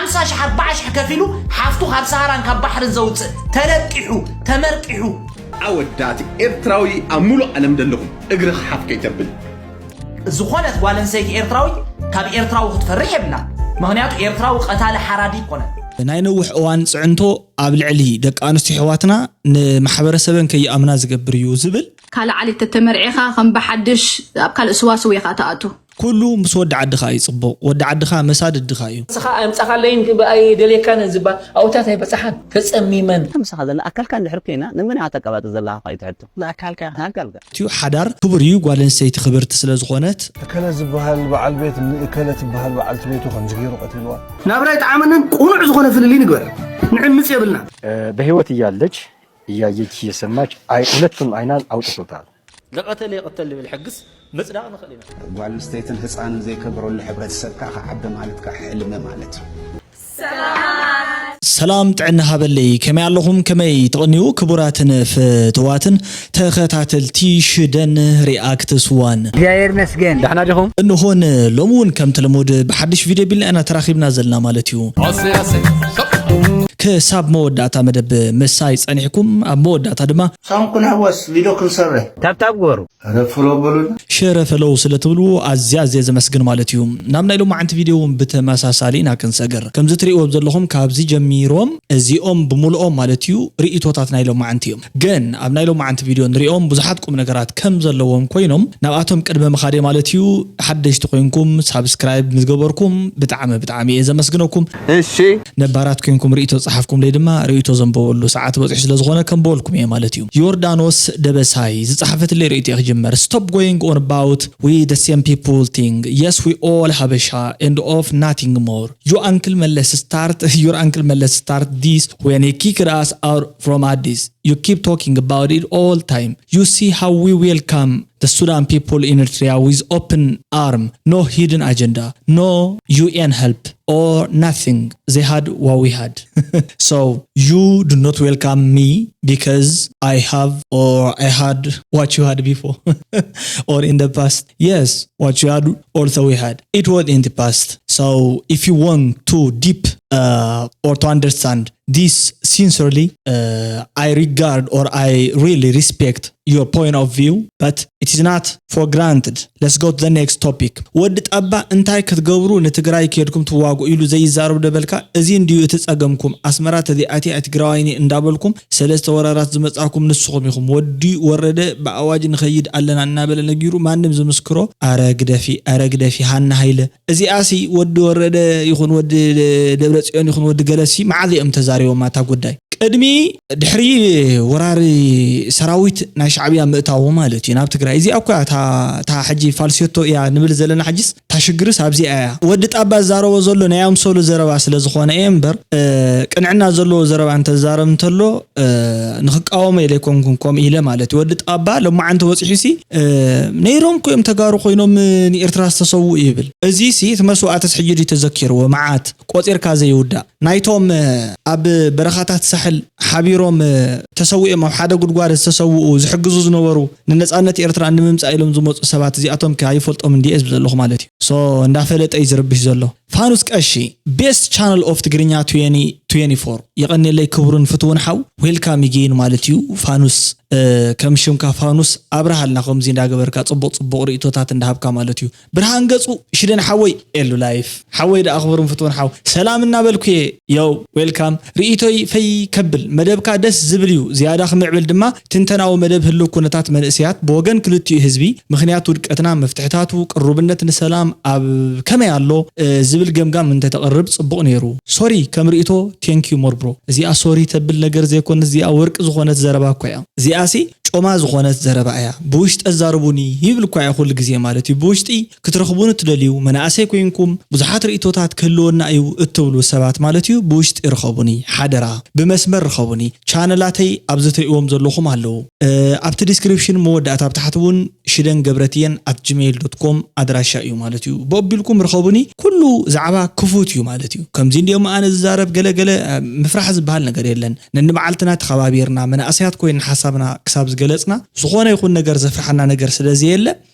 ሓምሳ ሽሕ ኣርባዓ ሽሕ ከፊሉ ሓፍቱ ካብ ሰሃራን ካብ ባሕርን ዘውፅእ ተለቂሑ ተመርቂሑ። ኣወዳት ኤርትራዊ ኣብ ሙሉእ ዓለም ዘለኹም እግርኻ ሓፍ ከይተብል። ዝኾነት ጓል ኣንስተይቲ ኤርትራዊት ካብ ኤርትራዊ ክትፈርሕ የብላ። ምኽንያቱ ኤርትራዊ ቀታሊ ሓራዲ ይኮነ። ናይ ነዊሕ እዋን ፅዕንቶ ኣብ ልዕሊ ደቂ ኣንስትዮ ኣሕዋትና ንማሕበረሰበን ከይኣምና ዝገብር እዩ ዝብል። ካልእ ዓሌት ተተመርዒኻ ከም ብሓድሽ ኣብ ካልእ ስዋስው ኢኻ ትኣቱ። ኩሉ ምስ ወዲ ዓድኻ እዩ ፅቡቕ። ወዲ ዓድኻ መሳድድኻ እዩ። ንስኻ ኣምጻኻለይን ኣይደልየካን ዝባ ኣውታት ኣይበጻሓን ተጸሚመን። ምሳኻ ዘላ ኣካልካ እንድሕር ኮይና ንመን እያ ተቀባጥ ዘለኻ ከይትሕቶ? ንኣካልካ። ንኣካልካ። እቲ ሓዳር ክቡር እዩ። ጓል ኣንስተይቲ ክብርቲ ስለ ዝኾነት እከለ ዝበሃል በዓል ቤት ንእከለ ትበሃል በዓልቲ ቤቱ ከምዚ ገይሩ ቀቲልዋ። ናብራ ይጥዓመናን ቅኑዕ ዝኾነ ፍልልይ ንግበር። ንዕምፅ የብልና። በህይወት እያለች እያየች እየሰማች አይ ሁለቱም አይናን አውጥቶታል። ለቀተለ ይቅተል ልብል ሕግስ ምጽዳቅ ንኽእል ኢና። ጓል ኣንስተይትን ህፃንን ዘይከብረሉ ሕብረተሰብ ከዓ ክዓቢ ማለት ከዓ ሕልሚ ማለት እዩ። ሰላም ጥዕና ሃበለይ፣ ከመይ ኣለኹም? ከመይ ትቕንዩ? ክቡራትን ፍትዋትን ተኸታተልቲ ሽደን ሪኣክትስ ዋን። እግዚኣብሔር ይመስገን። ዳሕና ዲኹም? እንሆን ሎሚ እውን ከምቲ ልሙድ ብሓድሽ ቪድዮ ቢልና ኢና ተራኺብና ዘለና ማለት እዩ። ክሳብ መወዳእታ መደብ ምሳይ ጸኒሕኩም፣ ኣብ መወዳእታ ድማ ሳም ክንሕወስ ቪድዮ ክንሰርሕ። ታብታብ ግበሩ። ሸረፈለው ስለ ትብሉ ኣዝያ ኣዝየ ዘመስግን ማለት እዩ። ናብ ናይ ሎማዓንቲ ቪድዮ እውን ብተመሳሳሊ ኢና ክንሰግር። ከምዚ ትርእይዎም ዘለኹም ካብዚ ጀሚሮም እዚኦም ብምልኦም ማለት እዩ ርእይቶታት ናይ ሎማዓንቲ እዮም። ግን ኣብ ናይ ሎማዓንቲ ቪድዮ ንሪኦም ብዙሓት ቁም ነገራት ከም ዘለዎም ኮይኖም ናብኣቶም ቅድሚ ምኻደ ማለት እዩ ሓደሽቲ ኮይንኩም ሳብስክራይብ ምስ ገበርኩም ብጣዕሚ ብጣዕሚ እየ ዘመስግነኩም። እሺ። ነባራት ኮይንኩም ርእይቶ ጸሓፍኩምለይ ድማ ርእይቶ ዘንበበሉ ሰዓት በጺሑ ስለ ዝኾነ ከንበበልኩም እየ ማለት እዩ። ዮርዳኖስ ደበሳይ ዝጸሓፈትለይ ርእይቶ እየ ክጅመር። Stop going on about we the same people thing. Yes, we all Habesha and of nothing more. You uncle Meles start, your uncle Meles start this when he kicked us out from Addis. You keep talking about it all time. You see how we welcome the Sudan people in Eritrea with open arm, no hidden agenda, no U N help or nothing. They had what we had. So you do not welcome me because I have or I had what you had before or in the past. Yes, what you had also we had. It was in the past. So if you want to deep uh, or to understand this sincerely, uh, I regard or I really respect your point of view, but it is not for granted. Let's go to the next topic. ወዲ ጣባ እንታይ ክትገብሩ ንትግራይ ከድኩም ትዋጉ ኢሉ ዘይዛረብ ደበልካ እዚ እንዲዩ እቲ ጸገምኩም። ኣስመራ ተዚኣቲ ኣይ ትግራዋይኒ እንዳበልኩም ሰለስተ ወራራት ዝመጻኩም ንስኹም ኢኹም። ወዲ ወረደ ብኣዋጅ ንኸይድ ኣለና እናበለ ነጊሩ ማንም ዝምስክሮ። ኣረ ግደፊ፣ ኣረ ግደፊ ሃና ሃይለ። እዚኣሲ ወዲ ወረደ ይኹን ወዲ ደብረጽዮን ይኹን ወዲ ገለሲ መዓዝ እዮም ተዛሪቦም ኣታ ጉዳይ? ቅድሚ ድሕሪ ወራሪ ሰራዊት ናይ ሻዕብያ ምእታዉ ማለት እዩ ናብ ትግራይ። እዚኣ እኮ እያ እታ እታ ሕጂ ፋልሴቶ እያ ንብል ዘለና። ሕጂስ እታ ሽግርስ ኣብዚኣ እያ። ወዲ ጣባ ዝዛረቦ ዘሎ ናይ ኣምሰሉ ዘረባ ስለ ዝኾነ እየ እምበር፣ እ፣ ቅንዕና ዘለዎ ዘረባ እንተዛረብ እንተሎ፣ እ፣ ንኽቃወሞ ኢለ ኣይኮንኩን ከምኡ ኢለ ማለት እዩ። ወዲ ጣባ ሎማዓንቲ ወፂሑሲ፣ እ፣ ነይሮም እኮ እዮም ተጋሩ ኮይኖም ንኤርትራ ዝተሰውኡ ይብል። እዚሲ እቲ መስዋእትስ ሕጂ ድዩ ተዘኪርዎ? መዓት ቆፂርካ ዘይውዳእ። ናይቶም፣ እ፣ ኣብ በረኻታት ሳሕል ሓቢሮም፣ እ፣ ተሰዊኦም ኣብ ሓደ ጉድጓድ ዝተሰውኡ ዝሕግዙ ዝነበሩ ንነፃነት ኤርትራ ንምምፃእ ኢሎም ዝመፁ ሰባት እዚኣቶም ከ ኣይፈልጦም እንዲየ ዝብል ዘለኹ ማለት እዩ። ሶ እንዳፈለጠ እዩ ዝርብሽ ዘሎ። ፋኑስ ቀሺ best channel of ትግርኛ twenty twenty-four። የቐንየለይ ክቡርን ፍትውን ሓው። Welcome again ማለት እዩ። ፋኑስ፣ እ፣ ከም ሽምካ ፋኑስ ኣብርሃልና ከምዚ እንዳገበርካ ጽቡቕ ጽቡቕ ርእይቶታት እንዳሃብካ ማለት እዩ። ብርሃን ገጹ ሽደን ሓወይ ኤሉ ላይፍ። ሓወይ ደኣ ክቡርን ፍትውን ሓው። ሰላም እናበልኩ እየ። ዮው፣ ዌልካም። ርእይቶይ ፈይ ከብል መደብካ ደስ ዝብል እዩ። ዝያዳ ክምዕብል ድማ ትንተናዊ መደብ ህልው ኩነታት መንእሰያት ብወገን ክልቲኡ ህዝቢ፣ ምኽንያት ውድቀትና፣ መፍትሕታቱ፣ ቅሩብነት ንሰላም ኣብ ከመይ ኣሎ፣ እ፣ ዝብል ገምጋም እንተተቕርብ ጽቡቕ ነይሩ። ሶሪ ከም ርእይቶ፣ ቴንክ ዩ ሞር ብሮ። እዚኣ ሶሪ ተብል ነገር ዘይኮነት፣ እዚኣ ወርቂ ዝኾነት ዘረባ እኮ እያ። እዚኣሲ ጮማ ዝኾነት ዘረባ እያ። ብውሽጢ ኣዛርቡኒ ይብል እኳ እየ ኩሉ ግዜ ማለት እዩ። ብውሽጢ ክትረኽቡኒ ትደልዩ፣ መናእሰይ ኮይንኩም ብዙሓት ርእይቶታት ክህልወና እዩ እትብሉ ሰባት ማለት እዩ፣ ብውሽጢ ርኸቡኒ ሓደራ። ብመስመር ርኸቡኒ። ቻነላተይ ኣብዚ ትርእይዎም ዘለኹም ኣለዉ። እ፣ ኣብቲ ዲስክሪፕሽን መወዳእታ ኣብ ታሕቲ እውን ሽደን ገብረትየን ኣት ጂሜይል ዶት ኮም ኣድራሻ እዩ ማለት እዩ። ብኣቢልኩም ርኸቡኒ። ኩሉ ዛዕባ ክፉት እዩ ማለት እዩ። ከምዚ እንዲኦም ኣነ ዝዛረብ ገለ ገለ፣ እ፣ ምፍራሕ ዝበሃል ነገር የለን። ነንበዓልትና ተኸባቢርና መናእሰያት ኮይንና ሓሳብና ክሳብ ገለጽና ዝኾነ ይኹን ነገር ዘፍርሓና ነገር ስለ ዘየለ፣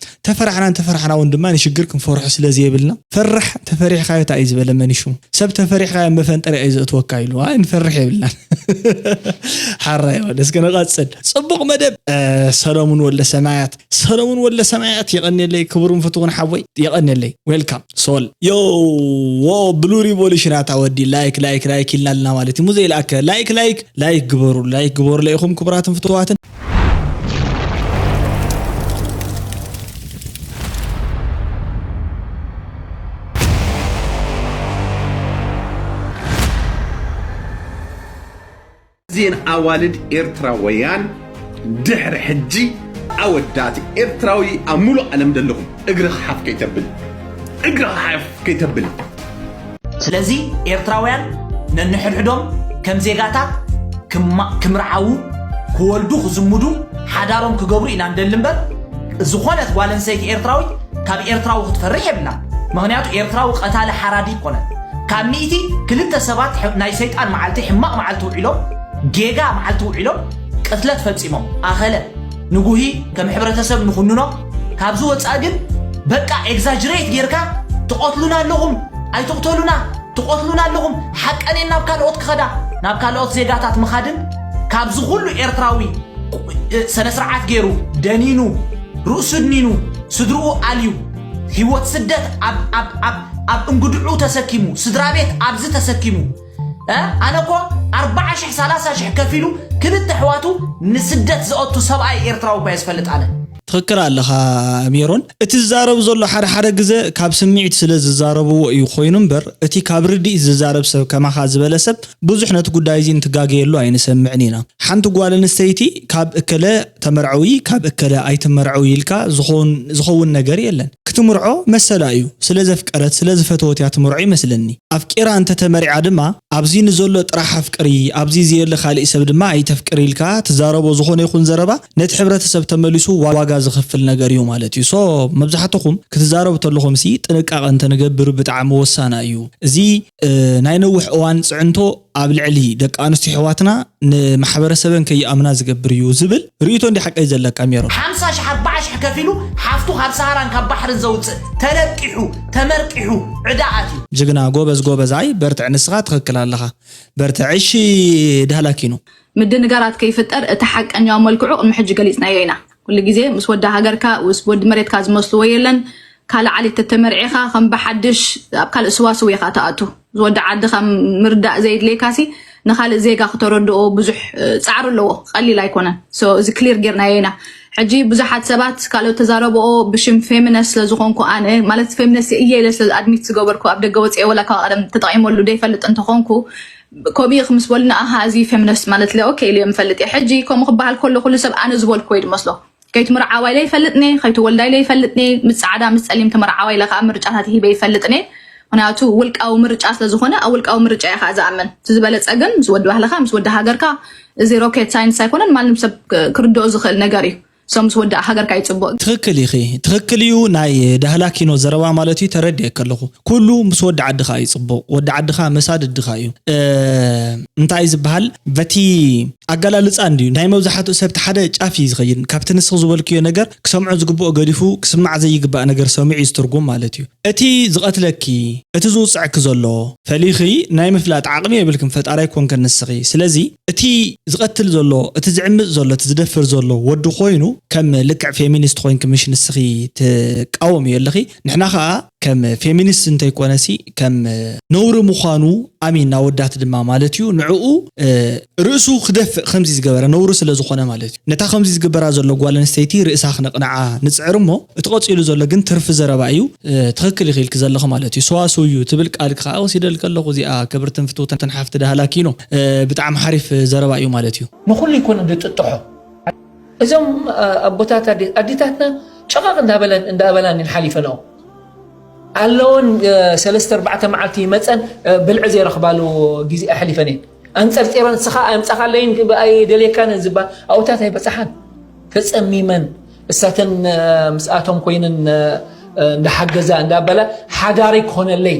ተፈራሕና እንተፈራሕና እውን ድማ ንሽግር ክንፈርሖ ስለ ዘየብልና፣ ፈራሕ ተፈሪሕካዮ እንታይ እዩ ዝበለ መን እዩ ሽሙ? ሰብ ተፈሪሕካዮ መፈንጠርያ እዩ ዘእትወካ ኢሉ። ኣይ ንፈርሕ የብልናን። ሓራይ ወደ እስከ ንቐጽል። ጽቡቕ መደብ። ሰለሙን ወልደ ሰማያት፣ ሰለሙን ወልደ ሰማያት የቐንየለይ ክቡርን ፍትውን ሓወይ፣ የቐንየለይ። ዌልካም ሶል። ዮ ዎ ብሉ ሪቮሉሽን ኣታ ወዲ ላይክ ላይክ ላይክ ኢልና ኣለና ማለት እዩ። ሙዘይ ለኣከ ላይክ ላይክ ላይክ ግበሩ፣ ላይክ ግበሩ ለኢኹም ክቡራትን ፍትዋትን። እዚኤን ኣዋልድ ኤርትራወያን ድሕሪ ሕጂ ኣወዳት ኤርትራዊ ኣብ ሙሉእ ዓለም ዘለኹም እግርኻ ሓፍ ከይተብል እግርኻ ሓፍ ከይተብል ስለዚ ኤርትራውያን ነንሕድሕዶም ከም ዜጋታት ክማ- ክምርዓዉ ክወልዱ ክዝምዱ ሓዳሮም ክገብሩ ኢና ንደሊ እምበር ዝኾነት ጓል ኣንስተይቲ ኤርትራዊት ካብ ኤርትራዊ ክትፈርሕ የብላን። ምኽንያቱ ኤርትራዊ ቀታሊ ሓራዲ ኣይኮነን። ካብ ሚእቲ ክልተ ሰባት ሕ- ናይ ሰይጣን መዓልቲ ሕማቕ መዓልቲ ውዒሎም ጌጋ መዓልቲ ውዒሎም ቅትለት ፈጺሞም ኣኸለ ንጉሂ ከም ሕብረተሰብ ንኹንኖ። ካብዚ ወጻኢ ግን በቃ ኤግዛጅሬት ጌርካ ትቐትሉና ኣለኹም ኣይትቕተሉና ትቐትሉና ኣለኹም ሓቀኔን ናብ ካልኦት ክኸዳ ናብ ካልኦት ዜጋታት ምኻድን ካብዚ ኩሉ ኤርትራዊ ስነ ስርዓት ገይሩ ደኒኑ ርእሱ ድኒኑ ስድርኡ ኣልዩ ህይወት ስደት ኣብ ኣብ ኣብ ኣብ እንግድዑ ተሰኪሙ ስድራ ቤት ኣብዚ ተሰኪሙ እ ኣነ እኮ ኣርብዓ ሽሕ ሰላሳ ሽሕ ከፊሉ ክልተ ኣሕዋቱ ንስደት ዘእቱ ሰብኣይ ኤርትራዊ እኳ እየ ዝፈልጥ ኣነ። ትኽክል ኣለኻ ሜሮን። እቲ ዝዛረብ ዘሎ ሓደ ሓደ ግዘ ካብ ስምዒት ስለ ዝዛረብዎ እዩ ኮይኑ እምበር እቲ ካብ ርድኢት ዝዛረብ ሰብ ከማኻ ዝበለ ሰብ ብዙሕ ነቲ ጉዳይ እዚ እንትጋገየሉ ኣይንሰምዕን ኢና። ሓንቲ ጓል ኣንስተይቲ ካብ እከለ ተመርዐዊ ካብ እከለ ኣይትመርዐዊ ኢልካ ዝኾን ዝኸውን ነገር የለን። ክትምርዖ መሰላ እዩ። ስለ ዘፍቀረት ስለ ዝፈተወት እያ ትምርዖ ይመስለኒ። ኣፍቂራ እንተ ተመሪዓ ድማ ኣብዚ ንዘሎ ጥራሕ ኣፍቅሪ ኣብዚ ዘየለ ካሊእ ሰብ ድማ ኣይተፍቅሪ ኢልካ ትዛረቦ ዝኾነ ይኹን ዘረባ ነቲ ሕብረተሰብ ተመሊሱ ዋጋ ዝኸፍል ነገር እዩ ማለት እዩ። So መብዛሕትኹም ክትዛረቡ ተለኹምሲ ጥንቃቐ እንተንገብር ብጣዕሚ ወሳና እዩ። እዚ ናይ ነውሕ እዋን ፅዕንቶ ኣብ ልዕሊ ደቂ ኣንስትዮ ኣሕዋትና ንማሕበረሰበን ከይኣምና ዝገብር እዩ ዝብል ርእይቶ እንዲ ሓቀይ ዘለካ ሜሮን። ሓምሳ ሺሕ ኣርብዓ ሺሕ ከፊሉ ሓፍቱ ካብ ሰሃራን ካብ ባሕርን ዘውፅእ ተለቂሑ ተመርቂሑ ዕዳ ኣትዩ። ጅግና ጎበዝ ጎበዝ ኣይ በርትዕ ንስኻ ትኽክል ኣለኻ በርትዕ እሺ ዳህላኪኖ። ምድንጋራት ከይፍጠር እቲ ሓቀኛዊ መልክዑ ቅድሚ ሕጂ ገሊፅናዮ ኢና። ኩሉ ግዜ ምስ ወዲ ሃገርካ ምስ ወዲ መሬትካ ዝመስልዎ የለን። ካልእ ዓሌት ተተመርዒኻ ከም ብሓድሽ ኣብ ካልእ ስዋስው ኢኻ ትኣቱ። ዝወዲ ዓድኻ ምርዳእ ዘየድልየካሲ ንኻልእ ዜጋ ክተረድኦ ብዙሕ ፃዕሪ ኣለዎ። ቀሊል ኣይኮነን። So እዚ ክሊር ጌርናዮ ኢና። ሕጂ ብዙሓት ሰባት ካልኦት ተዛረብኦ ብሽም ፌሚነስት ስለዝኾንኩ ኣነ ማለት ፌሚነስት እየ ኢለ ስለ ኣድሚት ዝገበርኩ ኣብ ደገ ወፅኤ ወላ ካብ ቀደም ተጠቒመሉ ደይፈልጥ እንተኾንኩ ከምኡ ኢኽ ምስ በሉኒ ኣሃ እዚ ፌሚኒስት ማለት ለ ኦኬ ኢለ ይፈልጥ እየ። ሕጂ ከምኡ ክበሃል ከሎ ኩሉ ሰብ ኣነ ዝበልኩ ወይ ዝመስሎ ከይትምርዓዋ ኢለ ይፈልጥኒ ከይትወልዳ ኢለ ይፈልጥኒ ምስ ፃዕዳ ምስ ፀሊም ተመርዓዋ ኢለ ከዓ ምርጫታት ሂበ ይፈልጥኒ ምክንያቱ ውልቃዊ ምርጫ ስለዝኾነ ኣብ ውልቃዊ ምርጫ እየ ከዓ ዝኣምን እቲ ዝበለፀ ግን ምስ ወዲ ባህልኻ ምስ ወዲ ሃገርካ እዚ ሮኬት ሳይንስ ኣይኮነን ማንም ሰብ ክርድኦ ዝኽእል ነገር እዩ ሰው ምስ ወዳእ ሃገርካ ይፅቡቅ። ትኽክል ኢኺ ትኽክል እዩ ናይ ዳህላኪኖ ዘረባ ማለት እዩ ተረዲኤኪ ኣለኹ ኩሉ ምስ ወዲ ዓድኻ እዩ ፅቡቅ ወዲ ዓድኻ መሳድድኻ እዩ እንታይ ዝበሃል በቲ ኣገላልፃ እንድዩ ናይ መብዛሕትኡ ሰብ ሓደ ጫፍ እዩ ዝኸይድ ካብቲ ንስኺ ዝበልክዮ ነገር ክሰምዖ ዝግብኦ ገዲፉ ክስማዕ ዘይግባእ ነገር ሰሚዑ እዩ ዝትርጉም ማለት እዩ እቲ ዝቐትለኪ እቲ ዝውፅዐኪ ዘሎ ፈሊኺ ናይ ምፍላጥ ዓቕሚ የብልክን ፈጣሪ ኣይኮንክን ንስኺ ስለዚ እቲ ዝቐትል ዘሎ እቲ ዝዕምፅ ዘሎ እቲ ዝደፍር ዘሎ ወዲ ኮይኑ ከም ልክዕ ፌሚኒስት ኮይንኪ ምሽ ንስኺ ትቃወምዮ ኣለኺ ንሕና ከዓ ከም ፌሚኒስት እንተይኮነሲ ከም ነውሪ ምዃኑ ኣሚን ናወዳት ድማ ማለት እዩ ንዕኡ ርእሱ ክደፍእ ከምዚ ዝገበረ ነውሪ ስለ ዝኾነ ማለት እዩ ነታ ከምዚ ዝግበራ ዘሎ ጓል ኣንስተይቲ ርእሳ ክነቕንዓ ንፅዕር እሞ እቲ ቀፂሉ ዘሎ ግን ትርፊ ዘረባ እዩ ትኽክል ኢኺ ኢልኪ ዘለኺ ማለት እዩ ሰዋስው እዩ ትብል ቃል ከዓ ወሲደልኪ ኣለኹ እዚኣ ክብርትን ፍትውትን ሓፍቲ ዳህላኪ ነው ብጣዕሚ ሓሪፍ ዘረባ እዩ ማለት እዩ ንኹሉ ይኮነ ዝጥጥሖ እዞም ኣቦታት ኣዴታትና ጨቐቕ እንዳበለን እንዳበላን ሓሊፈንኦ ኣለወን ሰለስተ ኣርባዕተ መዓልቲ ይመፀን ብልዒ ዘይረኽባሉ ግዜ ኣሕሊፈን እየን ኣንፀርፂረን እስኻ ኣምፃኻለይን ኣይደልየካን ዝባ ኣብኡታት ኣይበፃሓን ተፀሚመን እሳተን ምስኣቶም ኮይነን እንዳሓገዛ እንዳበላ ሓዳረይ ክኾነለይ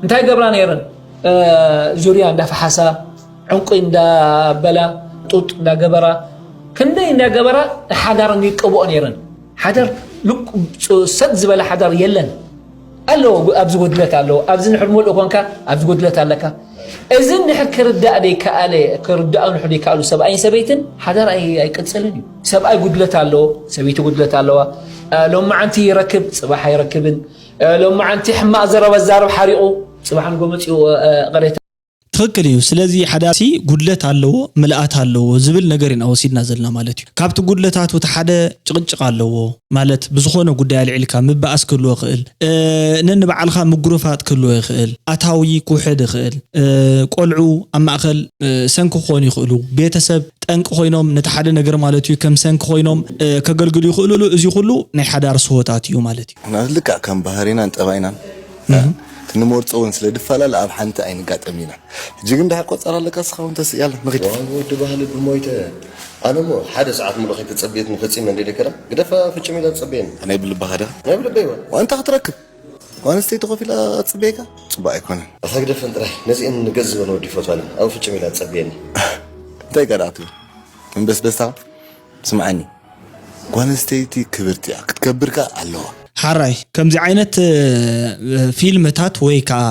እንታይ ገብራ ነይረን ዙርያ እንዳፈሓሳ ዕንቁ እንዳበላ ጡጥ እንዳገበራ ክንደይ እንዳገበራ ሓዳረን ይቀብኦ ነይረን። ሓዳር ልቁ-፣ ሰጥ ዝበለ ሓዳር የለን። ኣለዎ፣ ኣብዚ ጉድለት ኣለዎ። ኣብዚ ንሕድ ሙሉእ ኮንካ ኣብዚ ጉድለት ኣለካ። እዚ እንድሕር ክርዳእ ደይከኣለ፣ ክርዳእ ንሕድ ይከኣሉ ሰብኣይን ሰበይትን ሓዳር ኣይ-፣ ኣይቅጽልን እዩ። ሰብኣይ ጉድለት ኣለዎ፣ ሰበይቲ ጉድለት ኣለዋ። እ፣ ሎማዓንቲ ይረክብ፣ ጽባሕ ኣይረክብን። እ፣ ሎማዓንቲ ሕማቕ ዘረባ ዛረብ ሓሪቑ፣ ጽባሕ ንጎ መጺኡ፣ እ፣ ቕሬታ ትኽክል እዩ። ስለዚ ሓዳርሲ ጉድለት ኣለዎ፣ ምልኣት ኣለዎ ዝብል ነገር ኢና ወሲድና ዘለና ማለት እዩ። ካብቲ ጉድለታቱ እቲ ሓደ ጭቕጭቕ ኣለዎ፣ ማለት ብዝኾነ ጉዳይ ኣልዒልካ ምባኣስ ክህልዎ ይኽእል፣ እ፣ ነንባዕልኻ ምጉርፋጥ ክህልዎ ይኽእል፣ ኣታዊ ክውሕድ ይኽእል፣ እ፣ ቆልዑ ኣብ ማእከል፣ እ፣ ሰንኪ ክኾኑ ይኽእሉ፣ ቤተሰብ ጠንቂ ኮይኖም ነቲ ሓደ ነገር ማለት እዩ ከም ሰንኪ ኮይኖም፣ እ፣ ከገልግሉ ይኽእሉ። እዚ ኩሉ ናይ ሓዳር ስሆታት እዩ ማለት እዩ። ንሕና ልክዕ ከም ባህሪናን ጠባይናን እህ። እቲ ንመርጾ እውን ስለ ድፈላለ ኣብ ሓንቲ ኣይንጋጠም ኢና። ሕጂ ግን ድሓር ቆጸራ ኣለካ፣ እስኻ እውን ተስእያለ፣ ንኺድ። ዋይ ወዲ ባህሊ ብሞይተ። ኣነ እሞ ሓደ ሰዓት ሙሉእ ከይተጸብየትኒ ፈጺመ እንደ ደከራ፣ ግደፋ ፍጭም ኢላ ትጸብየኒ። ናይ ብልብኻ ዶ? ናይ ብልበይ እወ። ዋንታ ክትረክብ። ጓል ኣንስተይቲ ኮፍ ኢላ ትጽበየካ? ጽቡቕ ኣይኮነን። ኣታ ግደፈን ጥራይ፣ ነዚአን ንገዝበን ወዲ ይፈትዋለን። ኣብ ፍጭም ኢላ ትጸብየኒ። እንታይ ጋር ኣትብል? እምበስበስታ? ስምዓኒ። ጓል ኣንስተይቲ ክብርቲ እያ፣ ክትከብር ከኣ ኣለዋ። ሓራይ፣ ከምዚ ዓይነት፣ እ፣ ፊልምታት ወይ ከኣ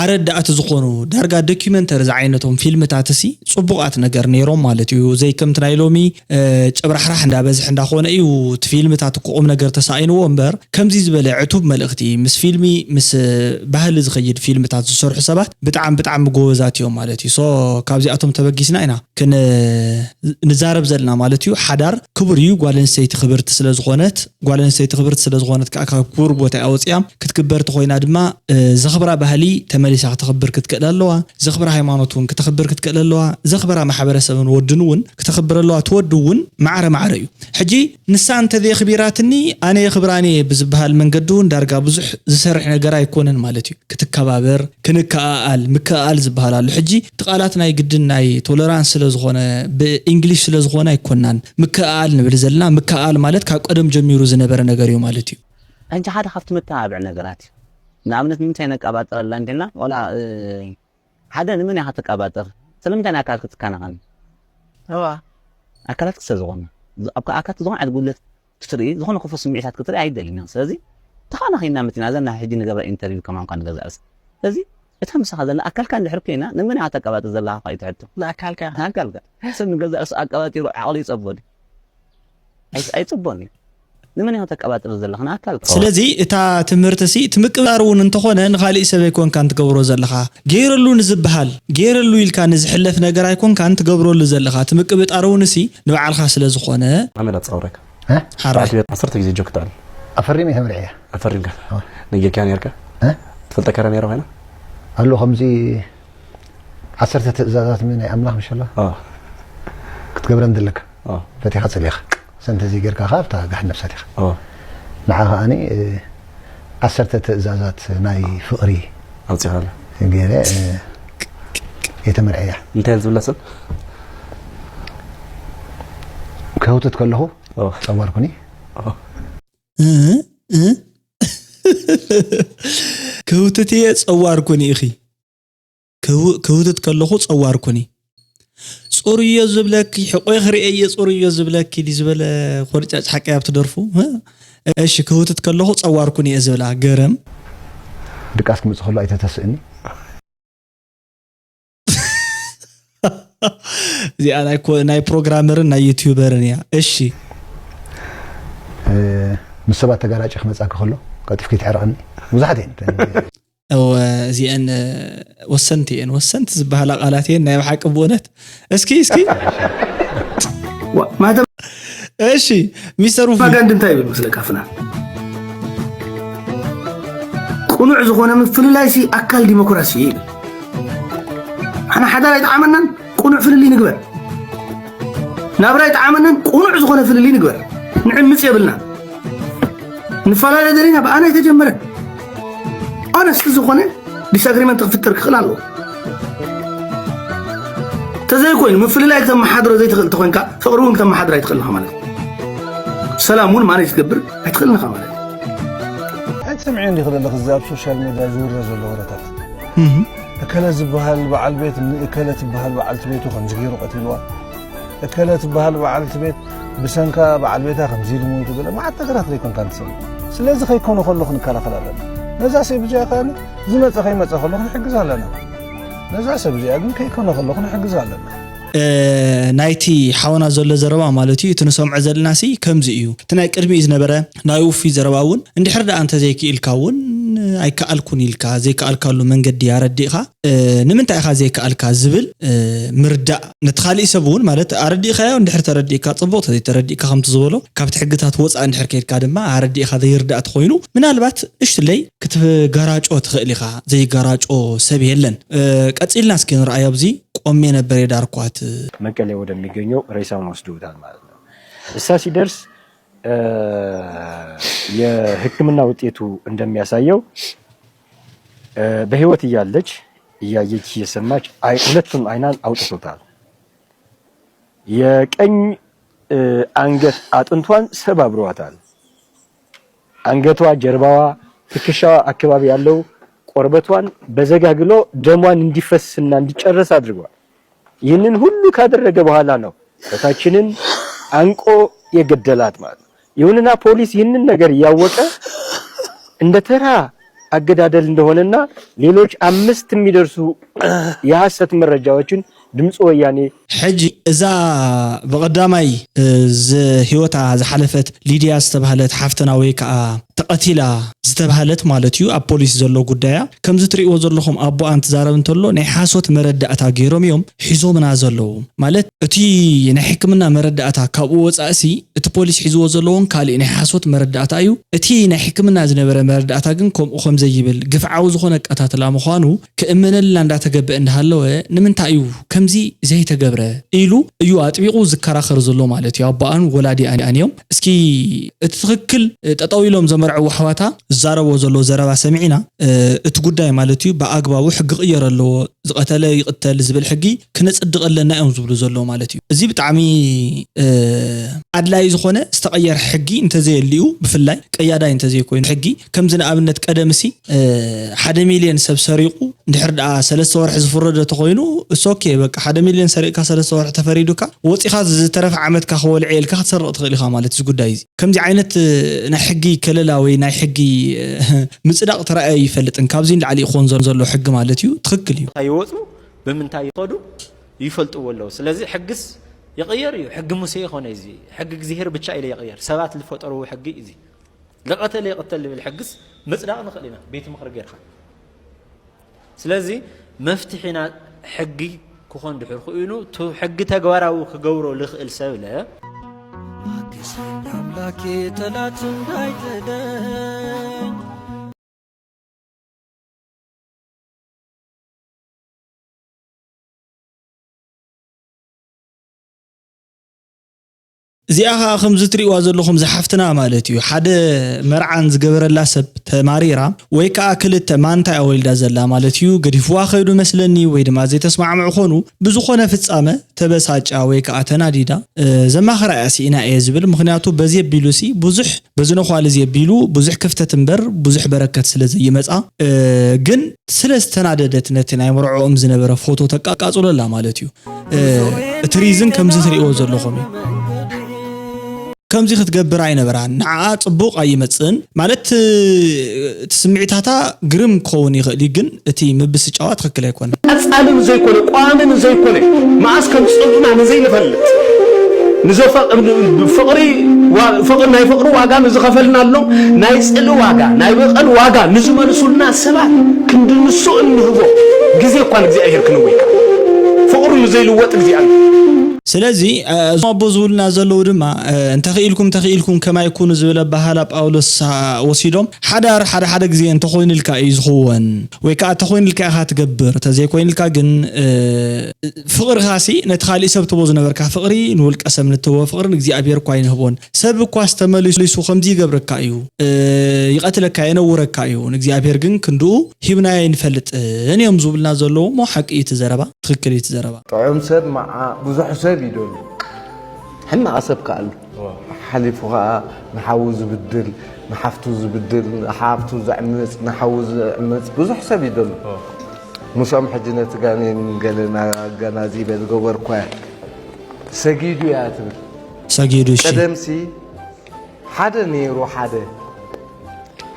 ኣረዳእቲ ዝኾኑ ዳርጋ ዶኪመንተሪ ዝዓይነቶም ፊልምታት እሲ ጽቡቓት ነገር ነይሮም ማለት እዩ። ዘይ ከምቲ ናይ ሎሚ፣ እ፣ ጨብራሕራሕ እንዳበዝሕ እንዳኾነ እዩ እቲ ፊልምታት እኮ ቁም ነገር ተሳኢንዎ እምበር፣ ከምዚ ዝበለ ዕቱብ መልእኽቲ ምስ ፊልሚ፣ ምስ፣ እ፣ ባህሊ ዝኸይድ ፊልምታት ዝሰርሑ ሰባት ብጣዕሚ፣ ብጣዕሚ ጎበዛት እዮም ማለት እዩ። ሶ፣ ካብዚኣቶም ተበጊስና ኢና ክን-፣ ንዛረብ ዘለና ማለት እዩ። ሓዳር ክቡር እዩ። ጓል ኣንስተይቲ ክብርቲ ስለ ዝኾነት፣ ጓል ኣንስተይቲ ክብርቲ ስለ ዝኾነት ከኣ ካብ ክቡር ቦታ ኣውጽያ ክትክበር ተኾይና ድማ፣ እ፣ ዘኽብራ ባህሊ ተመሊሳ ክተኽብር ክትክእል ኣለዋ። ዘኽብራ ሃይማኖት እውን ክተኽብር ክትክእል ኣለዋ። ዘኽብራ ማሕበረሰብን ወድን እውን ክተኽብር ኣለዋ። እቲ ወዲ እውን ማዕረ ማዕረ እዩ። ሕጂ ንሳ እንተዘየኽቢራትኒ ኣነ የኽብራን እየ ብዝበሃል መንገዲ እውን ዳርጋ ብዙሕ ዝሰርሕ ነገር ኣይኮነን ማለት እዩ። ክትከባበር፣ ክንከኣኣል፣ ምክእኣል ዝበሃል ኣሎ። ሕጂ እቲ ቃላት ናይ ግድን ናይ ቶለራንስ ስለ ዝኾነ፣ ብእንግሊሽ ስለ ዝኾነ ኣይኮናን ምክእኣል ንብል ዘለና። ምክእኣል ማለት ካብ ቀደም ጀሚሩ ዝነበረ ነገር እዩ ማለት እዩ። ሕጂ ሓደ ካብቲ መተባብዒ ነገራት እዩ። ንኣብነት ንምንታይ ነቀባጥረላ እንዲና? ዋላ፣ እ፣ ሓደ ንመን ኢኻ ተቀባጥር? ስለምንታይ ንኣካል ክትከናኸን? እዋ። ኣካላት ክሰ ዝኾነ፣ ኣብ ኣካላት ዝኾነ ዓይነት ጉድለት ክትርኢ፣ ዝኾነ ክፉእ ስምዒታት ክትርኢ ኣይደልን ኢና። ስለዚ ተኻናኺና መቲና፣ እዛ ናይ ሕጂ ንገብራ ኢንተርቪው ከማን እኳ ንገዛእ ርእሲ። ስለዚ እታ ምሳኻ ዘላ ኣካልካ እንድሕር ኮይና፣ ንመን ኢኻ ተቀባጥር ዘለኻ እኳ እዩ እቲ ሕቶ። ንኣካልካ። ንኣካልካ። ሰብ ንገዛእ ርእሱ ኣቀባጢሩ ዓቕሉ ይጸቦ ድዩ? ኣይ-፣ ኣይጸቦን እዩ። ንመን ኢኻ ተቀባጥር ዘለኻ? ንኣካልካ። ስለዚ እታ ትምህርቲ ሲ፣ እቲ ምቅብጣር እውን እንተኾነ ንኻሊእ ሰብ ኣይኮንካን ትገብሮ ዘለኻ። ገይረሉ ንዝበሃል፣ ገይረሉ ኢልካ ንዝሕለፍ ነገር ኣይኮንካን ትገብረሉ ዘለኻ። እቲ ምቅብጣር እውን ሲ ንባዕልኻ ስለ ዝኾነ። ሓመድ ኣጻውረካ። እ? ሓራይ። ዓሰርተ ግዜ ጆክ ትኣል። ኣፈሪመ እየ ተመርዕየ። ኣፈሪምካ? ኣዎ። ነጊርካ ነርካ? እ? ትፈልጠካ ዶ ነይራ ኮይና? ኣሎ ከምዚ ዓሰርተ ትእዛዛት ናይ ኣምላኽ ምሽ ኣሎ? ኣዎ። ክትገብረን ዘለካ። ኣዎ። ፈቲኻ ጸሊኻ። ሰንተ ዘይጌርካ ኸዓ ኣብታ ጋሕን ነፍሳት ኢኻ። ኣዎ። ንዓ ኸኣኒ፣ እ፣ ዓሰርተ ትእዛዛት ናይ ፍቕሪ ኣውጺኻላ። ገይረ፣ እ፣ እየ ተመርዕያ። እንታይ እየን ዝብላ ሰብ? ክህውትት ከለኹ ኣዎ። ጸዋር ኩኒ። ኣዎ። እ፣ እ? ክህውትት እየ ጸዋር ኩኒ ኢኺ። ክው-፣ ክውትት ከለኹ ጸዋር ኩኒ። ጽሩዮ ዝብለኪ፣ ሕቆይ ክርእየየ ጽሩዮ ዝብለኪ ድዩ ዝበለ ኮርጫጭ ሓቀይ ኣብቲ ደርፉ? እ? እሺ፣ ክውትት ከለኹ ጸዋር ኩኒ እየ ዝብላ። ገረም። ድቃስ ክመጽእ ከሎ ኣይተተስእኒ። እዚኣ ናይ ኮ-፣ ናይ ፕሮግራመርን ናይ ዩቲዩበርን እያ። እሺ። እ፣ ምስ ሰባት ተጋራጭ ክመጻኪ ከሎ ቀልጢፍኪ ትዕረቕኒ። ብዙሓት እየን። እወ፣ እዚአን፣ እ፣ ወሰንቲ እየን። ወሰንቲ ዝበሃላ ቃላት እየን። ናይ ብሓቂ ብእውነት። እስኪ፣ እስኪ። ዋ፣ ማህተም እሺ፣ ሚስተር ውፉ። ፕሮፓጋንድ እንታይ ይብል መስለካ ፍና? ቅኑዕ ዝኾነ ምፍልላይ ሲ ኣካል ዲሞክራሲ ይብል። ኣነ ሓዳር ኣይጠዓመናን፣ ቅኑዕ ፍልልይ ንግበር። ናብራ ኣይጠዓመናን፣ ቅኑዕ ዝኾነ ፍልልይ ንግበር። ንዕምጽ የብልና። ንፈላለ ደሊና ብኣና ኣይተጀመረን። ኦነስት ዝኾነ ዲስኣግሪመንት ክፍጠር ክኽእል ኣለዎ። ተዘይኮይኑ ምፍልላይ ክተመሓድሮ ዘይትኽእል ተኾይንካ ፍቕሪ እውን ክተመሓድር ኣይትኽእል ኢኻ ማለት እዩ። ሰላም እውን ማኔጅ ክትገብር ኣይትኽእልን ኢኻ ማለት እዩ። ኣይትሰምዕዮ እንዲኺ ዘለኺ እዚ ኣብ ሶሻል ሜድያ ዝውረ ዘሎ ወረታት? እህ። እከለ ዝበሃል በዓል ቤት ንእከለ ትበሃል በዓልቲ ቤቱ ከምዚ ገይሩ ቀቲልዋ። እከለ ትበሃል በዓልቲ ቤት ብሰንካ በዓል ቤታ ከምዚ ኢሉ ሞይቱ ገለ መዓት ነገራት ዘይኮንካ ንትሰምዕ። ስለዚ ከይኮነ ከሎ ክንከላኸል ኣለና። ነዛ ሰብ እዚኣ ከኣ ዝመጸ ከይመጸ ከሎ ክንሕግዝ ኣለና። ነዛ ሰብ እዚኣ ግን ከይኮነ ከሎ ክንሕግዝ ኣለና። እ፣ ናይቲ ሓውና ዘሎ ዘረባ ማለት እዩ፣ እቲ ንሰምዖ ዘለና ሲ ከምዚ እዩ። እቲ ናይ ቅድሚኡ ዝነበረ ናይ ውፉይ ዘረባ እውን እንድሕር ደኣ እንተዘይክኢልካ እውን ኣይከኣልኩን ኢልካ ዘይከኣልካሉ መንገዲ ኣረዲእኻ፣ እ፣ ንምንታይ ኢኻ ዘይከኣልካ ዝብል፣ እ፣ ምርዳእ ነቲ ካሊእ ሰብ እውን ማለት ኣረዲእኻዮ እንድሕር ተረዲእካ ጽቡቕ፣ ተዘይተረዲእካ ከምቲ ዝበሎ ካብቲ ሕግታት ወጻኢ እንድሕር ከይድካ ድማ ኣረዲእኻ ዘይርዳእ ተኾይኑ ምናልባት እሽትለይ ክትጋራጮ ትኽእል ኢኻ፣ ዘይጋራጮ ሰብ የለን። እ፣ ቀጺልና እስኪ ንርኣዮ ኣብዚ ቆሜ ነበር የዳርኳት። መቀሌ ወደሚገኘው ሬሳውን ወስደውታል ማለት ነው። እሳ ሲደርስ፣ እ፣ የሕክምና ውጤቱ እንደሚያሳየው፣ እ፣ በህይወት እያለች እያየች እየሰማች አይ-፣ ሁለቱን አይናን አውጥቶታል። የቀኝ፣ እ፣ አንገት አጥንቷን ሰባብረዋታል። አንገቷ፣ ጀርባዋ፣ ትከሻዋ አካባቢ ያለው ቆርበቷን በዘጋግሎ ደሟን እንዲፈስና እንዲጨርስ አድርጓል። ይህንን ሁሉ ካደረገ በኋላ ነው እህታችንን አንቆ የገደላት ማለት ነው። ይሁንና ፖሊስ ይህንን ነገር እያወቀ እንደ ተራ አገዳደል እንደሆነና ሌሎች አምስት የሚደርሱ የሐሰት መረጃዎችን ድምፂ ወያኔ ሕጂ እዛ ብቐዳማይ፣ እ፣ ዝ-፣ ህይወታ ዝሓለፈት ሊድያ ዝተባህለት ሓፍትና ወይ ከዓ ተቐቲላ ዝተባህለት ማለት እዩ፣ ኣብ ፖሊስ ዘሎ ጉዳያ። ከምዚ ትርእይዎ ዘለኹም ኣቦኣ እንትዛረብ እንተሎ ናይ ሓሶት መረዳእታ ገይሮም እዮም ሒዞምና ዘለዉ። ማለት እቲ ናይ ሕክምና መረዳእታ ካብኡ ወጻእሲ እቲ ፖሊስ ሒዝዎ ዘለዎን ካሊእ ናይ ሓሶት መረዳእታ እዩ። እቲ ናይ ሕክምና ዝነበረ መረዳእታ ግን ከምኡ ከም ዘይብል ግፍዓዊ ዝኾነ ኣቀታትላ ምዃኑ ክእመነልና እንዳተገበአ እንዳሃለወ ንምንታይ እዩ ከምዚ ዘይተገብረ ኢሉ እዩ ኣጥቢቑ ዝከራኸር ዘሎ ማለት እዩ። ኣቦኣን ወላዲኣን እዮም። እስኪ እቲ ትኽክል ጠጠው ኢሎም ዘመርዕዎ ኣሕዋታ ዝዛረብዎ ዘሎ ዘረባ ሰሚዕና፣ እ፣ እቲ ጉዳይ ማለት እዩ ብኣግባቡ ሕጊ ክቕየር ኣለዎ፣ ዝቐተለ ይቕተል ዝብል ሕጊ ክነጽድቕ ኣለና እዮም ዝብሉ ዘለዉ ማለት እዩ። እዚ ብጣዕሚ፣ እ፣ ኣድላዪ ዝኾነ ዝተቐየረ ሕጊ እንተዘየልዩ ብፍላይ ቀያዳይ እንተዘይኮይኑ ሕጊ ከምዚ ንኣብነት ቀደምሲ፣ እ፣ ሓደ ሚልዮን ሰብ ሰሪቑ እንድሕር ደኣ ሰለስተ ወርሒ ዝፍረዶ ተኾይኑ እስ ኦኬ በቃ ሓደ ሚልዮን ሰሪቕካ ሰለስተ ወርሒ ተፈሪዱካ ወጺኻ ዝተረፈ ዓመትካ ክወልዕ ኢልካ ክትሰርቕ ትኽእል ኢኻ ማለት እዚ ጉዳይ እዚ። ከምዚ ዓይነት፣ እ፣ ናይ ሕጊ ከለላ ወይ ናይ ሕጊ፣ እ፣ ምጽዳቕ ተራእዮ ይፈልጥን ካብዚ ንላዕሊ ይኾን ዘሎ ዘሎ ሕጊ ማለት እዩ። ትኽክል እዩ። እንታይ ይወፁ ብምንታይ ይኸዱ ይፈልጥዎ ኣለዉ። ስለዚ ሕግስ ይቕየር እዩ። ሕጊ ሙሴ ይኾነ እዚ ሕጊ እግዚኣብሔር ብቻ ኢለ ይቕየር። ሰባት ዝፈጠርዎ ሕጊ እዚ ለቐተለ ይቕተል ዝብል ሕግስ ምጽዳቕ ንኽእል ኢና ቤት ምኽሪ ጌርካ። ስለዚ መፍትሒና ሕጊ ክኾን ድሕር ክኢኑ፣ እቲ ሕጊ ተግባራዊ ክገብሮ ልኽእል ሰብለ ኣግዘኝ ኣምላኬ ጠላት እንዳይጥለኝ። እዚኣ ኸዓ ከምዚ ትሪእዋ ዘለኹም ዝሓፍትና ማለት እዩ። ሓደ መርዓን ዝገበረላ ሰብ ተማሪራ ወይ ከዓ ክልተ ማንታ እያ ወሊዳ ዘላ ማለት እዩ። ገዲፍዋ ኸይዱ መስለኒ ወይ ድማ ዘይተስማዕምዑ ኾኑ ብዝኾነ ፍጻመ ተበሳጫ ወይ ከዓ ተናዲዳ፣ እ፣ ዘማኽራ እያ ስኢና እየ ዝብል። ምኽንያቱ በዚ ኣቢሉ ሲ ብዙሕ በዚ ነዃል እዚ ኣቢሉ ብዙሕ ክፍተት እምበር ብዙሕ በረከት ስለ ዘይመጻ፣ እ፣ ግን ስለ ዝተናደደት ነቲ ናይ መርዕኦም ዝነበረ ፎቶ ተቃቃጽሎ ኣላ ማለት እዩ። እ፣ እቲ ሪዝን ከምዚ ትርእይዎ ዘለኹም እዩ። ከምዚ ክትገብር ኣይነበራን። ንዓኣ ጽቡቕ ኣይመጽእን። ማለት፣ እ፣ እቲ ስምዒታታ ግርም ክኸውን ይኽእል እዩ፣ ግን እቲ ምብስጫዋ ትኽክል ኣይኮነን። ቀጻሊ ንዘይኮነ፣ ቋሚ ንዘይኮነ፣ መዓስ ከም ዝጸልኡና ንዘይንፈልጥ፣ ንዘፈ-፣ ፍቕሪ፣ ዋ-፣ ፍቕሪ፣ ናይ ፍቕሪ ዋጋ ንዝኸፈልናሎም፣ ናይ ጽልኢ ዋጋ፣ ናይ በቐል ዋጋ ንዝመልሱልና ሰባት ክንዲ ንሱ እንህቦ ግዜ እኳ ንእግዚኣብሔር ክንህቦ ይከኣል። ፍቕሩ ንዘይልወጥ እግዚኣብሔር። ስለዚ፣ እ፣ እዞም ኣቦ ዝብሉና ዘለዉ ድማ፣ እ፣ እንተኽኢልኩም፣ እንተኽኢልኩም ከማይ ኩኑ ዝብል ኣበሃህላ ጳውሎስ፣ እ፣ ወሲዶም፣ ሓዳር ሓደ ሓደ ግዜ እንተኾይኑልካ እዩ ዝኽወን፣ ወይ ከኣ እንተኾይኑልካ ኢኻ ትገብር፣ እንተዘይኮይኑልካ ግን፣ እ፣ ፍቕርኻሲ ነቲ ካሊእ ሰብ ትቦ ዝነበርካ ፍቕሪ ንውልቀ ሰብ ንትቦ ፍቕሪ ንእግዚኣብሔር እኳ ኣይንህቦን። ሰብ እኳስ ተመሊሱ ከምዚ ይገብረካ እዩ፣ እ፣ ይቐትለካ፣ የነውረካ እዩ። ንእግዚኣብሔር ግን ክንድኡ ሂብናዮ ኣይንፈልጥን እዮም ዝብሉና ዘለዉ እሞ ሓቂ እዩ እቲ ዘረባ፣ ትኽክል እዩ እቲ ዘረባ። ጥዑም ሰብ መዓ ብዙሕ ሰብ ይደሉ። ሕማቕ ሰብ ከኣ ኣሎ። እዎ። ሓሊፉ ኸኣ ንሓዉ ዝብድል፣ ንሓፍቱ ዝብድል፣ ንሓፍቱ ዘዕምጽ፣ ንሓዉ ዘዕምጽ ብዙሕ ሰብ ይደሉ። እዎ። ምስኦም ሕጂ ነቲ ጋኔን ገለ ኣገናዚበ ዝገበርኳዮ። ሰጊዱ እያ ትብል። ሰጊዱ እሺ። ቀደምሲ ሓደ ነይሩ ሓደ፣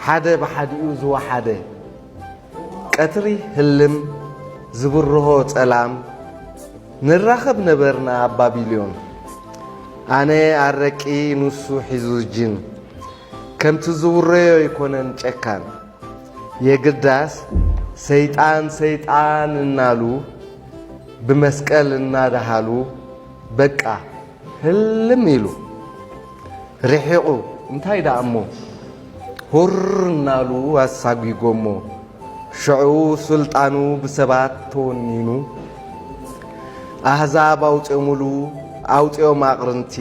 ሓደ ብሓዲኡ ዝወሓደ። ቀትሪ ህልም ዝብርሆ ጸላም፣ ንራኸብ ነበርና ኣብ ባቢሎን። ኣነ ኣረቂ ንሱ ሒዙ ጅን፣ ከምቲ ዝውረዮ ኣይኮነን ጨካን። የግዳስ ሰይጣን ሰይጣን እናሉ፣ ብመስቀል እናደሃሉ፣ በቃ ህልም ኢሉ ርሒቑ። እንታይ ደኣ እሞ፣ ሁር እናሉ ኣሳጒጎሞ። ሽዑ ስልጣኑ ብሰባት ተወኒኑ፣ ኣህዛብ ኣውጺኦምሉ፣ ኣውጺኦም ኣቕርንቲ፣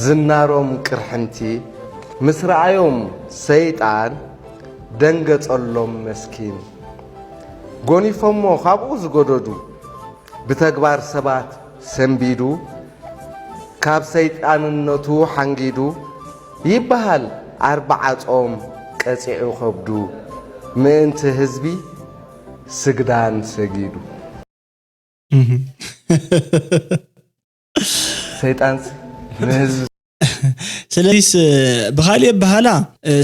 ዝናሮም ቅርሕንቲ ምስ ረኣዮም ሰይጣን ደንገጸሎም መስኪን። ጎኒፎሞ ካብኡ ዝገደዱ፣ ብተግባር ሰባት ሰንቢዱ፣ ካብ ሰይጣንነቱ ሓንጊዱ ይበሃል ኣርብዓ ጾም ቀጺዑ ከብዱ፣ ምእንቲ ህዝቢ ስግዳን ሰጊዱ። እህ። ሰይጣንስ ንህዝቢ ስለዚስ ብኻልእ ኣበሃላ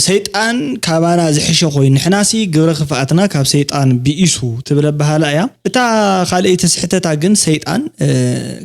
ሰይጣን ካባና ዝሕሸ ኮይኑ ንሕናሲ ግብረ ክፍኣትና ካብ ሰይጣን ብኢሱ ትብል ኣበሃላ እያ። እታ ካልኣይቲ ስሕተታ ግን ሰይጣን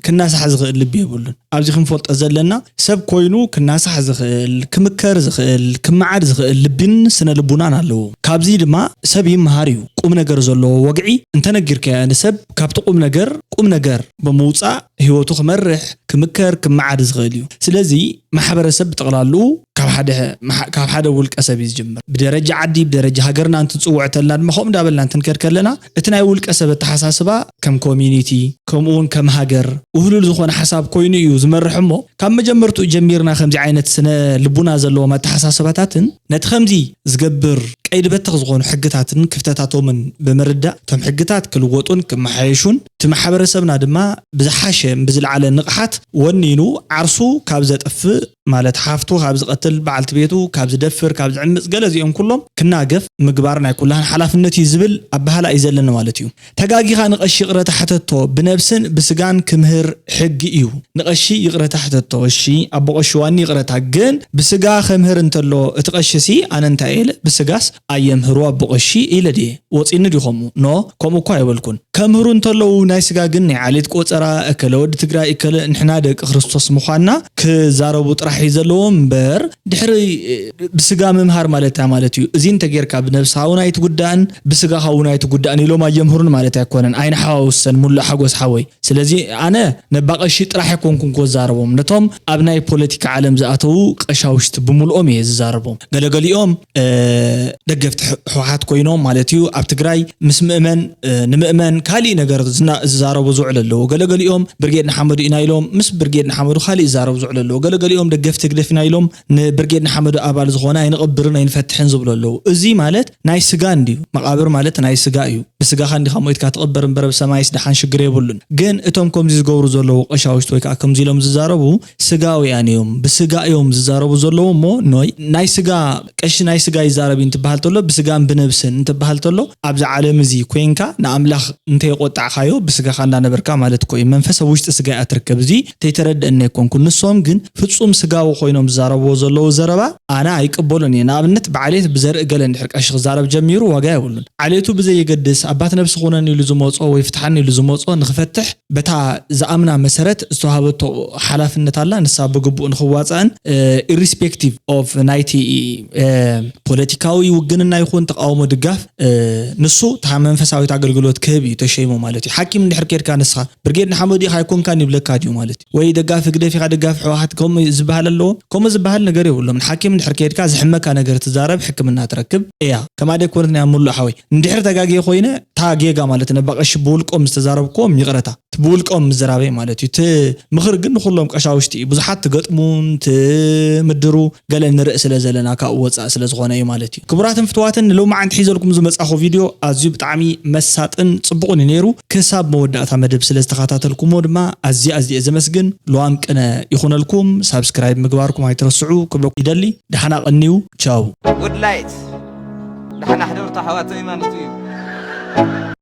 ክናሳሕ ዝኽእል ልቢ የብሉን። ኣብዚ ክንፈልጦ ዘለና ሰብ ኮይኑ ክናሳሕ ዝኽእል፣ ክምከር ዝኽእል፣ ክመዓድ ዝኽእል ልቢን ስነ ልቡናን ኣለዎ። ካብዚ ድማ ሰብ ይመሃር እዩ። ቁም ነገር ዘለዎ ወግዒ እንተነጊርካዮ ንሰብ ካብቲ ቁም ነገር ቁም ነገር ብምውፃእ ህይወቱ ክመርሕ፣ ክምከር፣ ክመዓድ ዝኽእል እዩ። ስለዚ ማሕበረሰብ ብጠቕላሉ ካብ ሓደ መሓ- ካብ ሓደ ውልቀ ሰብ እዩ ዝጅምር። ብደረጃ ዓዲ፣ ብደረጃ ሃገርና እንትንፅውዕ ተልና ድማ ከምኡ እንዳበልና እንትንከድ ከለና እቲ ናይ ውልቀ ሰብ ኣተሓሳስባ ከም ኮሚኒቲ ከምኡ እውን ከም ሃገር ውህሉል ዝኾነ ሓሳብ ኮይኑ እዩ ዝመርሕ እሞ ካብ መጀመርትኡ ጀሚርና ከምዚ ዓይነት ስነ ልቡና ዘለዎም ኣተሓሳስባታትን ነቲ ከምዚ ዝገብር ቀይዲ በተኽ ዝኾኑ ሕግታትን ክፍተታቶምን ብምርዳእ እቶም ሕግታት ክልወጡን ክመሓየሹን እቲ ማሕበረሰብና ድማ ብዝሓሸ ብዝለዓለ ንቕሓት ወኒኑ ዓርሱ ካብ ዘጥፍእ ማለት ሓፍቱ ካብ ዝቐትል በዓልቲ ቤቱ ካብ ዝደፍር ካብ ዝዕምፅ ገለ እዚኦም ኩሎም ክናገፍ ምግባር ናይ ኩላህን ሓላፍነት እዩ ዝብል ኣበሃላ እዩ ዘለና ማለት እዩ። ተጋጊኻ ንቐሺ ይቕረታ ሕተቶ ብነብስን ብስጋን ክምህር ሕጊ እዩ። ንቐሺ ይቕረታ ሕተቶ እሺ ኣቦ ቀሺ ዋኒ ይቕረታ ግን ብስጋ ከምህር እንተሎ እቲ ቀሺ ሲ ኣነ እንታይ ኢለ ብስጋስ ኣየምህሩ ኣቦ ቀሺ ኢለ ድየ ወፂኒ ድዩ ከምኡ ኖ ከምኡ እኮ ኣይበልኩን። ከምህሩ እንተለዉ ናይ ስጋ ግን ናይ ዓሌት ቆፀራ እከለ ወዲ ትግራይ እከለ ንሕና ደቂ ክርስቶስ ምዃንና ክዛረቡ ጥራሕ እዩ ዘለዎ እምበር ድሕሪ ብስጋ ምምሃር ማለት እንታይ ማለት እዩ? እዚ እንተጌርካ ብነብስኻ እውን ኣይትጉዳእን ብስጋኻ እውን ኣይትጉዳእን ኢሎም ኣየምህሩን ማለት ኣይኮነን። ኣይንሓዋውሰን ሙሉእ ሓጎስ ሓወይ። ስለዚ ኣነ ነባ ቀሺ ጥራሕ ኣይኮንኩን ክዛረቦም ነቶም ኣብ ናይ ፖለቲካ ዓለም ዝኣተዉ ቀሻውሽቲ ብምልኦም እየ ዝዛረቦም። ገለገሊኦም ደገፍቲ ህወሓት ኮይኖም ማለት እዩ ኣብ ትግራይ ምስ ምእመን ንምእመን ካሊእ ነገር ዝዛረቡ ዝውዕሉ ኣለዉ። ገለገሊኦም ብርጌድ ንሓመዱ ኢና ኢሎም ምስ ብርጌድ ንሓመዱ ካሊእ ዝዛረቡ ዝውዕሉ ኣለዉ። ገለገሊኦም ደገፍቲ ህግደፍ ኢና ኢሎም ንብርጌድ ንሓመዱ ኣባል ዝኾነ ኣይንቕብርን ኣይንፈትሕን ዝብሉ ኣለዉ። እዚ ማለት ናይ ስጋ እንድዩ። መቓብር ማለት ናይ ስጋ እዩ። ብስጋኻ እንዲኻ ሞይትካ ትቕበር እምበር ብሰማይስ ደሓን ሽግር የብሉን። ግን እቶም ከምዚ ዝገብሩ ዘለዉ ቀሻውሽቲ ወይ ከዓ ከምዚ ኢሎም ዝዛረቡ ስጋውያን እዮም። ብስጋ እዮም ዝዛረቡ ዘለዉ እሞ ኖይ ናይ ስጋ ቀሺ ናይ ስጋ ይዛረብ እዩ እንትበሃል ተሎ ብስጋን ብነብስን እንትበሃል ተሎ ኣብዚ ዓለም እዚ ኮይንካ ንኣምላኽ እንተየቆጣዕካዮ ብስጋኻ እንዳነበርካ ማለት እኮ እዩ። መንፈስ ኣብ ውሽጢ ስጋ እያ ትርከብ። እዚ ተይተረድአኒ ኣይኮንኩን። ንሶም ግን ፍጹም ስጋዊ ኮይኖም ዝዛረብዎ ዘለዉ ዘረባ ኣነ ኣይቅበሎን እየ። ንኣብነት ብዓሌት ብዘርኢ ገለ እንድሕር ቀሺ ክዛረብ ጀሚሩ ዋጋ የብሉን። ዓሌቱ ብዘየገድስ ኣባት ነብሲ ኩነኒ ኢሉ ዝመጾ ወይ ፍትሓኒ ኢሉ ዝመጾ ንክፈትሕ በታ ዝኣምና መሰረት ዝተዋሃበቶ ሓላፍነት ኣላ ንሳ ብግቡእ ንክዋፃእን irrespective of ናይቲ ፖለቲካዊ ውግንና ይኹን ተቃውሞ ድጋፍ ንሱ እታ መንፈሳዊት ኣገልግሎት ክህብ እዩ ተሸይሙ ማለት እዩ። ሓኪም እንድሕር ኬድካ ንስኻ ብርጌድ ንሓመዱ ኢኻ ኣይኮንካን ይብለካ ድዩ ማለት እዩ? ወይ ደጋፊ ህግደፍ ኢኻ ደጋፊ ህወሓት ከምኡ ዝበሃል ኣለዎ? ከምኡ ዝበሃል ነገር የብሎም። ንሓኪም እንድሕር ከይድካ ዝሕመካ ነገር ትዛረብ ሕክምና ትረክብ እያ። ከማደ ኮነት ናይ ሙሉእ ሓወይ እንድሕር ተጋግየ ኮይነ እታ ጌጋ ማለት ነባ ቀሺ ብውልቆም ዝተዛረብክዎም ይቕረታ እቲ ብውልቆም ምዝራበይ ማለት እዩ። እቲ ምኽሪ ግን ንኹሎም ቀሻውሽቲ እዩ። ብዙሓት ትገጥሙን ትምድሩ ገለ ንርኢ ስለ ዘለና ካብኡ ወፃእ ስለ ዝኾነ እዩ ማለት እዩ። ክቡራትን ፍትዋትን ንሎማዓንቲ ሒዘልኩም ዝመፃኹ ቪድዮ ኣዝዩ ብጣዕሚ መሳጥን ፅቡቕን እዩ ነይሩ። ክሳብ መወዳእታ መደብ ስለ ዝተኸታተልኩሞ ድማ ኣዝየ ኣዝየ ዘመስግን። ልዋም ቅነ ይኹነልኩም። ሳብስክራይብ ምግባርኩም ኣይትረስዑ ክብለኩም ይደሊ። ደሓና ቀንዩ። ቻው። Good light. ደሓና ሕደሩ ኣሕዋት ሃይማኖት እዩ።